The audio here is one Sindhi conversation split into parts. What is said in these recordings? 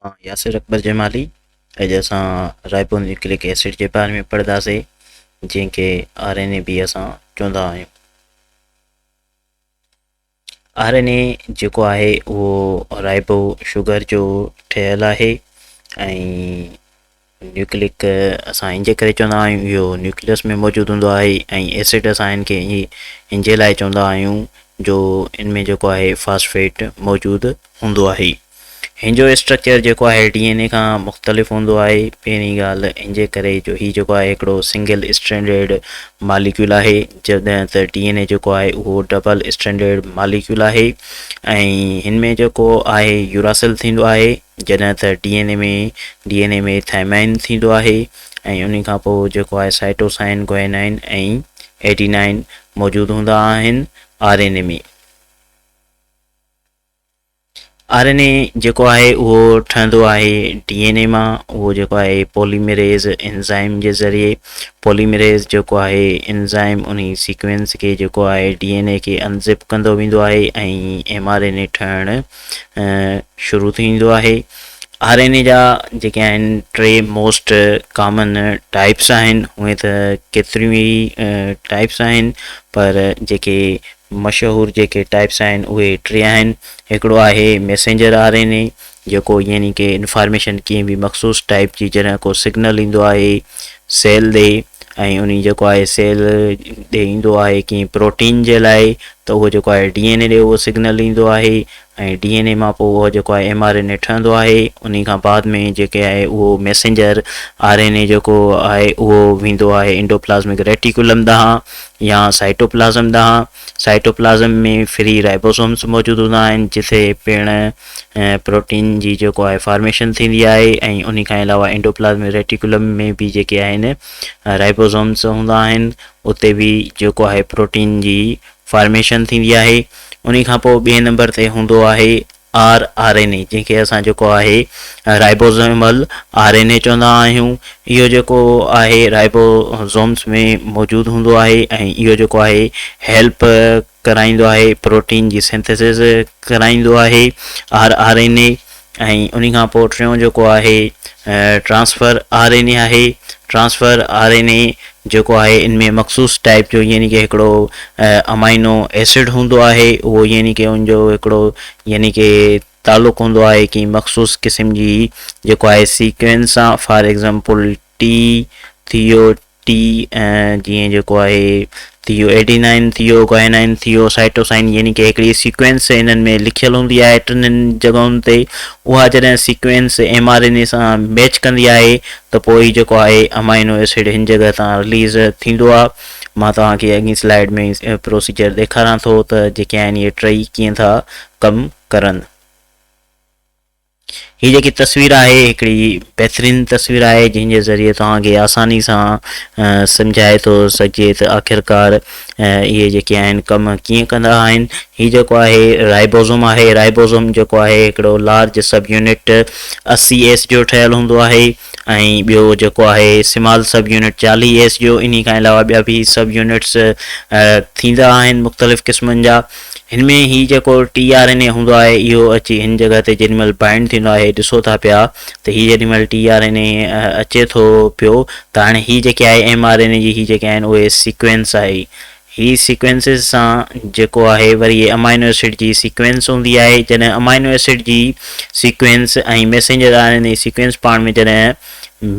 مان ياسر اڪبر جمالي اڄ اسان رائبو نيوڪليڪ ايسڊ جي باري ۾ پڙهنداسين جنهن کي آر اين اي به اسان چوندا آهيون. آر اين اي جيڪو آهي اهو رائبو شگر جو ٺهيل آهي ۽ نيوڪليڪ اسان ان جي ڪري چوندا آهيون اهو نيوڪليس ۾ موجود هوندو آهي ۽ ايسڊ اسان ان کي ان جي لاء چوندا آهيون جو ان ۾ جيڪو آهي فاسفيٽ موجود هوندو آهي. هن جو اسٽرڪچر جيڪو آهي ڊي اين اي کان مختلف هوندو آهي. پهرين ڳالهه ان جي ڪري جو هي جيڪو آهي هڪڙو سنگل اسٽرينڊيڊ ماليڪيول آهي جڏهن ته ڊي اين اي جيڪو آهي اهو ڊبل اسٽرينڊيڊ ماليڪيول آهي ۽ هن ۾ جيڪو آهي يوراسل ٿيندو آهي جڏهن ته D N A ۾ D N A ۾ thymine ٿيندو آهي ۽ انهي کان پوء جيڪو آهي سائٽوسائن، گوئنائن ۽ ايڊينائن موجود هوندا آهن R N A ۾. R N اي جيڪو آهي اهو ٺهندو آهي ڊي اين اي مان اهو جيڪو آهي پوليمريز انزائم جي ذريعي پوليمريز جيڪو آهي انزائم انهي سيڪوينس کي جيڪو آهي ڊي اين اي کي انزپ ڪندو ويندو آهي ۽ ايم آر اين اي ٺهڻ شروع ٿي ويندو آهي آر اين اي جا جيڪي آهن ٽي موسٽ ڪامن ٽائپس آهن هونئن ته ڪيتريون ئي ٽائپس آهن پر جيڪي مشهور جيڪي ٽائپس آهن اهي ٽي آهن هڪڙو آهي ميسينجر آر اين اي جيڪو يعني ڪي انفارميشن ڪنهن به مخصوص ٽائپ جي جڏهن ڪو سگنل ايندو آهي سيل ڏي ۽ انهي جيڪو آهي سيل ڏي ايندو آهي ڪنهن پروٽين جي لاء ته اهو جيڪو آهي ڊي اين اي ڏي اهو سگنل ايندو آهي ۽ ڊي اين اي مان پوء اهو جيڪو آهي ايم آر اين اي ٺهندو آهي انهي کان بعد ۾ جيڪي آهي اهو ميسينجر آر اين اي جيڪو آهي اهو ويندو آهي انڊوپلازمڪ ريٽيڪولم ڏانهن يا سائٽوپلازم ڏانهن سائٽوپلازم ۾ فري رائبوسومس موجود هوندا آهن جتي پڻ پروٽين جي جيڪو آهي فارميشن ٿيندي آهي ۽ انهي کان علاوه انڊوپلازمڪ ريٽيڪولم ۾ به جيڪي آهن رائبوسومس هوندا آهن اتي به جيڪو آهي پروٽين جي فارميشن ٿيندي آهي انهي کان پوء ٻئي نمبر تي هوندو آهي آر آر اين اي جنهن کي اسان جيڪو آهي رائبوزومل آر اين اي چوندا آهيون اهو جيڪو آهي رائبوزومس ۾ موجود هوندو آهي ۽ اهو جيڪو آهي هيلپ ڪرائيندو آهي پروٽين جي سنٿيسز ڪرائيندو آهي آر آر اين اي ۽ انهي کان پوء ٽيون جيڪو آهي ٽرانسفر آر اين اي آهي ٽرانسفر آر اين اي جيڪو آهي ان ۾ مخصوص ٽائپ جو يعني ڪي هڪڙو امائنو ايسڊ هوندو آهي اهو يعني ڪي ان جو هڪڙو يعني ڪي تعلق هوندو آهي ڪي مخصوص قسم جي جيڪو آهي سيڪوينس سان فار ايگزامپل ٽي ٿيو ٽي جيئن جيڪو آهي ٿيو ايڊينائن ٿيو گوائنائن ٿيو سائٽوسائن يعني ڪي هڪڙي سيڪوينس انهن ۾ لکيل هوندي آهي ٽنهن جڳهن تي اها جڏهن سيڪوينس ايم آر اين اي سان ميچ ڪندي آهي ته پوء هي جيڪو آهي امائنو ايسڊ هن جڳهه تان رليز ٿيندو آهي مان توهان کي اڳين سلائيڊ ۾ پروسيجر ڏيکاران ٿو ته جيڪي آهن اهي ٽئي ڪيئن ٿا ڪم ڪرن. هي جيڪي تصوير آهي هڪڙي بهترين تصوير آهي جنهن جي ذريعي توهان کي آساني سان سمجهائي ٿو سگهجي ته آخرڪار اهي جيڪي آهن ڪم ڪيئن ڪندا آهن هي جيڪو آهي رائبوزوم آهي رائبوزوم جيڪو آهي هڪڙو لارج سب يونٽ 80 ايس جو ٺهيل هوندو آهي ۽ ٻيو جيڪو آهي سمال سب يونٽ 40 ايس جو انهي کان علاوه ٻيا به سب يونٽس ٿيندا آهن مختلف قسمن جا هن ۾ هي جيڪو ٽي آر اين اي هوندو آهي اهو اچي هن جڳهه تي جيڏي مهل بائنڊ ٿيندو آهي ڏسو ٿا پيا ته هي جيڏي مهل ٽي آر اين اي اچي ٿو پيو ته هاڻي هي جيڪي آهي ايم آر اين اي جي هي جيڪي آهن اهي سيڪوينس آهي هي سيڪوينسز سان جيڪو آهي وري امائنو ايسڊ جي سيڪوينس هوندي آهي جڏهن امائنو ايسڊ جي sequence ۽ messenger R N A sequence پاڻ ۾ جڏهن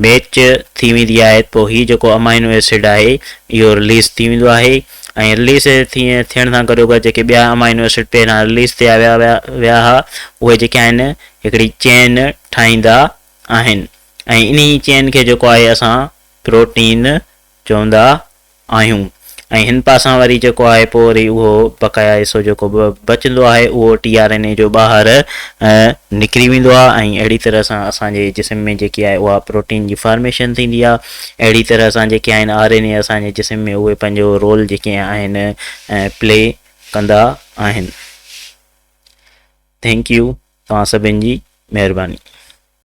ميچ ٿي ويندي آهي پوء هي جيڪو امائنو ايسڊ آهي اهو رليز ٿي ويندو آهي ۽ رليز ٿيڻ سان گڏوگڏ جيڪي ٻيا امائنو ايسڊ پهريان رليز ٿيا ويا ويا ها اهي جيڪي آهن هڪڙي چين ٺاهيندا آهن ۽ انهي چين کي جيڪو آهي اسان پروٽين چوندا آهيون ۽ هن پاسان وري جيڪو آهي پوء وري اهو بقايا حصو جيڪو به بچندو آهي اهو ٽي آر اين اي جو ٻاهر نڪري ويندو آهي ۽ اهڙي طرح سان اسان جي جسم ۾ جيڪي آهي اها پروٽين جي فارميشن ٿيندي آهي اهڙي طرح سان جيڪي آهن آر اين اي اسان جي جسم ۾ اهي پنهنجو رول جيڪي آهن پلي ڪندا آهن thank you توهان سڀن جي مهرباني.